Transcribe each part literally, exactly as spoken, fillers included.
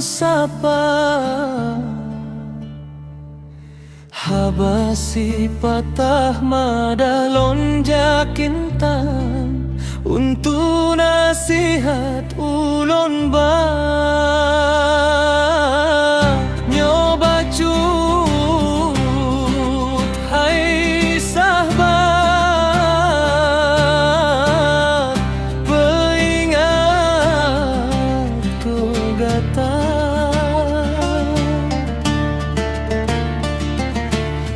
sapa. Haba sipatah madah lôn jak intan, untuk nasihat ulôn ba. Nyoe bacut hai sahabat, peuingat keu gata.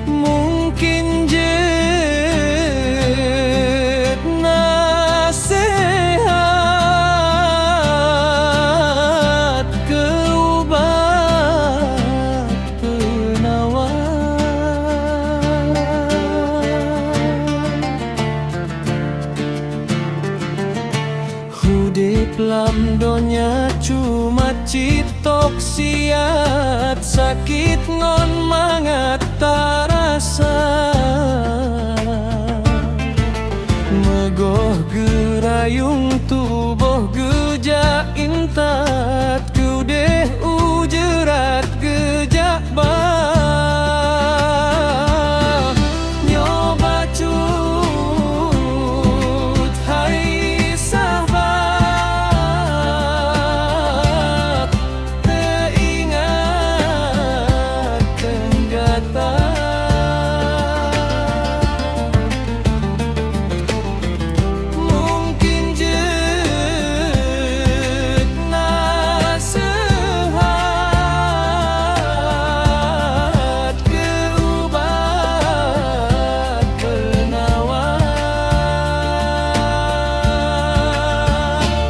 Mungkin jeuet naseuhat keu ubat peunawa. Udép lam donya cuma cit tok siat, sakét ngon mangat tarasa. Meugoh geurayueng tuboh geujak intat, keudeh u jeurat geujak ba. Nyoe bacut hai sahabat, teuingat keu gata. Mungkin jeuet naseuhat keu ubat peunawa.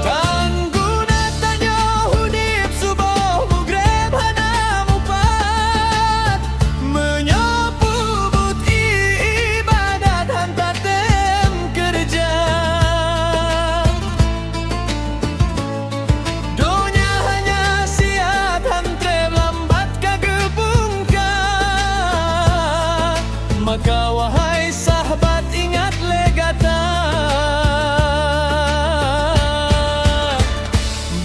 Tan guna tanyoe udép suboh mugreb hana mupat, meunyoe peubuet iébadat han tatem keureuja. Donya hanya siat han treb lambat ka geubungka, maka wahai sahabat ingat lé gata.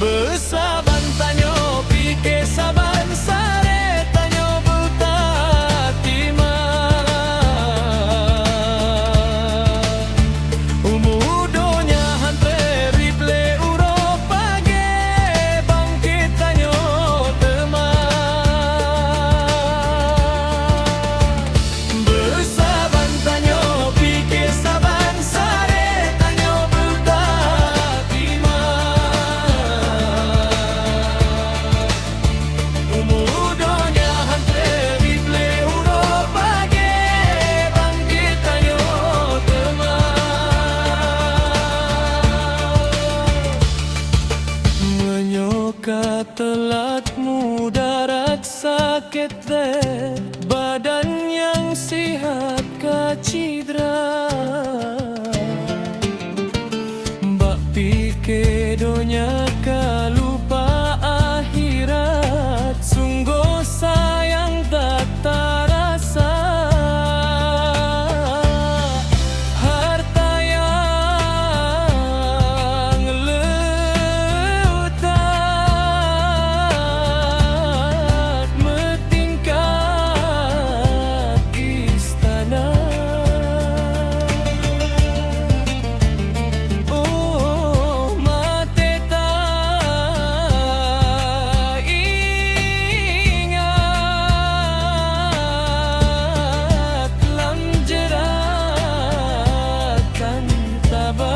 Beusaban tanyoe pike saban saré tanyoe beutatimang. Umu donya han treb rib lé uroe pagée bangkét tanyoe teuma. Beusaban tanyoe pike saban saré tanyoe beutatimang. Umu donya han treb rib lé uroe pagée bangkét tanyoe teuma. Meunyoe ka teulat mudarat sakét, badan nyang sihat ka cidra. Bak pike donya ka lupa akhirat, sunggoh sayang that tarasa. Harta nyang leutat meutingkat istana. Oh, maté taingat lam jeurat tan taba.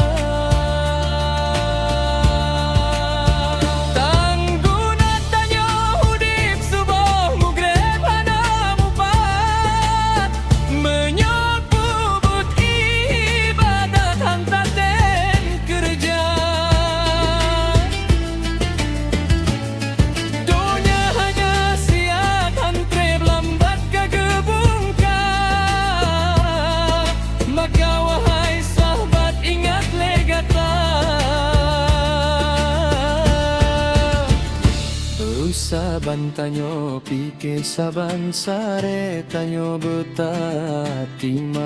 Tan guna tanyoe udép suboh mugreb hana mupat, meunyoe peubuet iébadat han tatem keureuja. Donya hanya siat han treb lambat ka geubungka. Maka wahai sahabat ingat lé gata. Beusaban tanyoe pike saban saré tanyoe beutatimang.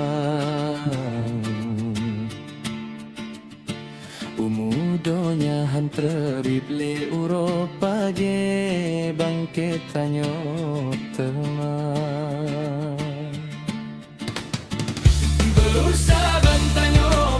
Umu donya han treb rib lé uroe pagée Jibangkét tanyoe teuma. Beureusaban tanyoe